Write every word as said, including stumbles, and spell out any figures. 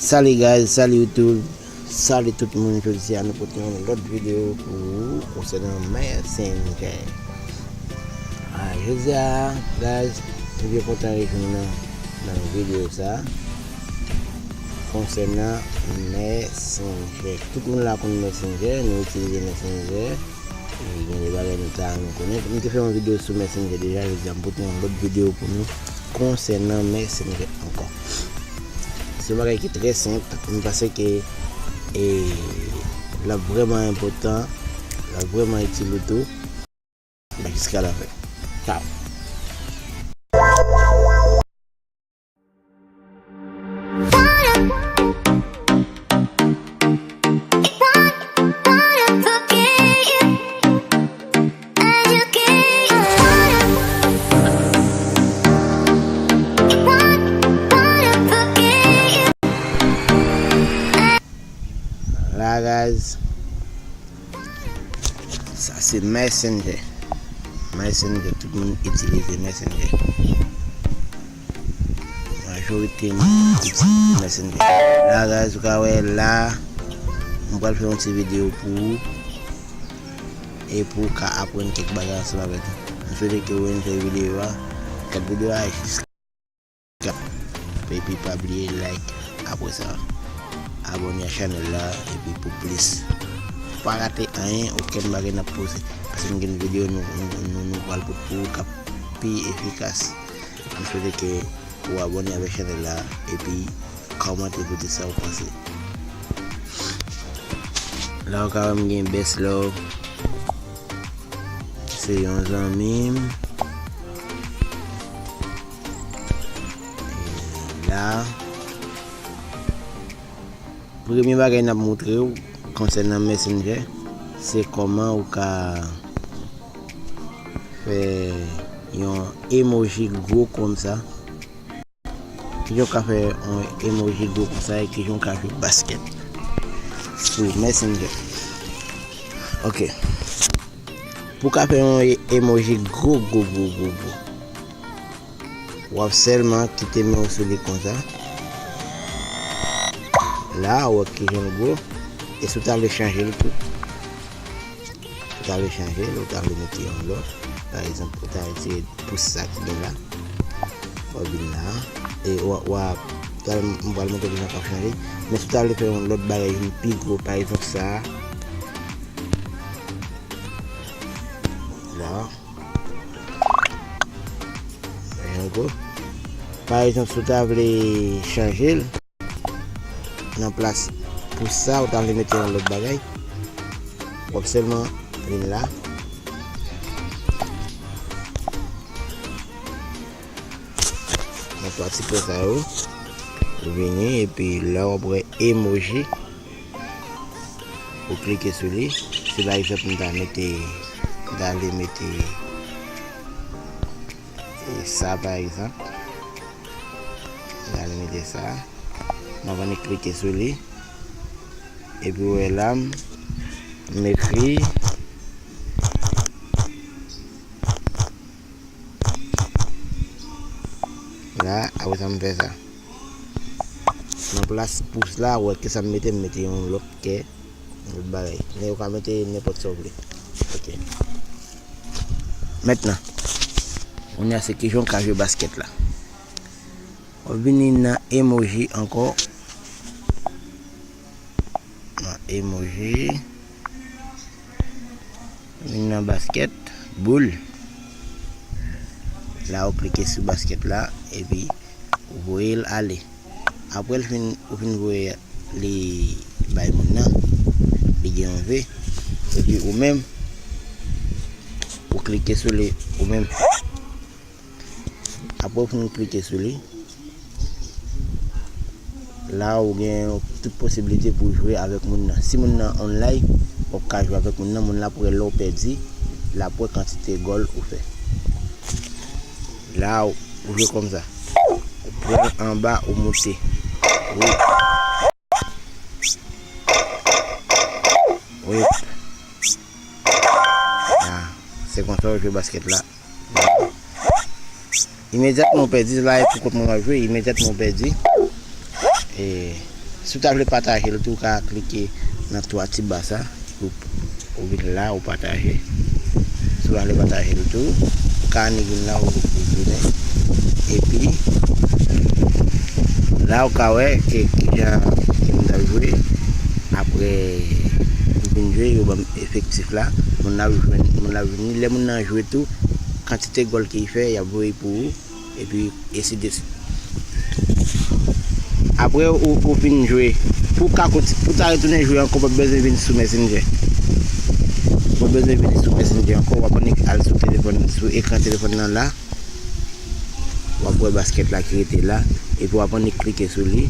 Salut guys, salut YouTube, salut tout moun. Jodi a nou pote yon lòt videyo pou ou konsènan Messenger. Ah, jodi a, guys, m byen kontan rejwenn nou nan videyo sa konsènan Messenger. Tout moun la konn Messenger, nou itilize Messenger. E gen de bagay nou ta renmen konnen. M te fè yon videyo sou Messenger deja, jodi a m pote yon lòt videyo pou nou konsènan Messenger ankò. Se yon bagay ki trè senp, m panse ke e, l ap vrèman enpòtan, l ap vrèman itil ou tou. Jiska lafen. Tchaw. La, guys. Sa se Messenger. Messenger, tout moun itilize Messenger. Majorite moun itilize Messenger. La, guys, ou ka wè la, m pral fè yon ti videyo pou ou. E pou w ka aprann kèk bagay ansanm avèk nou. M swete ke w enjoy videyo a. Gad videyo a jis Epi pa bliye like, apre sa abòne a chanèl la, epi pou plis pa rate anyen, okenn bagay n ap poze. Paske nou gen videyo nou, nou, nou, nou pral pote pou ou k ap pi efikas. M swete ke ou abòne avèk chanèl la, epi kòmante pou di sa ou panse. La ou ka wè m gen best love. Se yon zanmi m. E la, premye bagay n ap montre w konsènan Messenger, se kòman ou ka fè yon emoji gwo konsa. Kijan w ka fè yon emoji gwo konsa e kijan w ka jwe basket sou Messenger? Ok. Pou w ka fè yon e- emoji gwo, gwo, gwo, gwo, gwo, w ap sèlman kite men w sou li konsa. La, w wè kijan l gwo. E si w ta vle chanje l tou. Ou ta vle chanje l, ou ta vle mete yon lòt. Pa egzanp, ou ta retire pous sa ki gen la. W ap vin la. E w a, w a, talè m pral montre w kijan w ka chanje. Men si w ta vle fè yon lòt bagay vin pi gwo, pa egzanp sa. La. Jan gwo. Pa egzanp, si w ta vle chanje l, nan plas pou sa, ou ta vle mete yon lòt bagay, w ap sèlman vin la. Nan twa ti pwen sa yo, ou vini, epi la w ap wè emoji. Ou klike sou li. Si pa egzanp, m ta mete, m ta vle mete e sa, pa egzanp. M ta vle mete sa. M ap annik klike sou li. Epi w wè la, m ekri. La, apre sa, m fè sa. Nan plas pous la, ou wè kisa m mete, m mete yon lòt kè, yon lòt bagay. Men ou ka mete nenpòt sa w vle. Ok. Mentnan, kounye a se kijan w ka jwe baskèt la. W ap vini nan emoji ankò. Nan emoji. Vin nan baskèt, boul. La ou klike sou baskèt la, epi ou voye l ale. Apre l fin, ou fin voye li bay moun nan, li gen yon V. Epi ou menm, ou klike sou li, ou menm. Apre w fin klike sou li, la ou gen tout posiblite pou w jwe avèk moun nan. Si moun nan online, w ap ka jwe avèk moun nan, moun la ap wè lè w pèdi, l ap wè kantite gòl ou fè. La ou jwe kòmsa. Ou pran anba, ou moute. Ou, ou, ah, se konsa w jwe baskèt la. Imedyatman w pèdi, la e pou kont mwen w ap jwe, imedyatman w pèdi, e, Si w ta vle pataje l tou, ou ka klike nan twa ti ba sa, ou, ou vin la, ou pataje. Si w ta vle pataje l tou, ou ka annik vin la, ou, ou tounen. Epi, la ou ka wè e kijan moun ap jwe. Apre m fin jwe, yo ban m efektif la. Moun nan ap jwenn, moun nan ap vini. Lè moun nan jwe tou, kantite gòl ke l fè, y ap voye pou ou. Epi ensi de suite. Apre ou, ou fin jwe, pou w ka konti-, pou w ta retounen jwe ankò, w p ap bezwen vin sou Messenger. W p ap bezwen vin sou Messenger ankò, w ap annik al sou telefòn, sou ekran telefòn nan la. W ap wè baskèt la ki rete la, epi w ap annik klike sou li.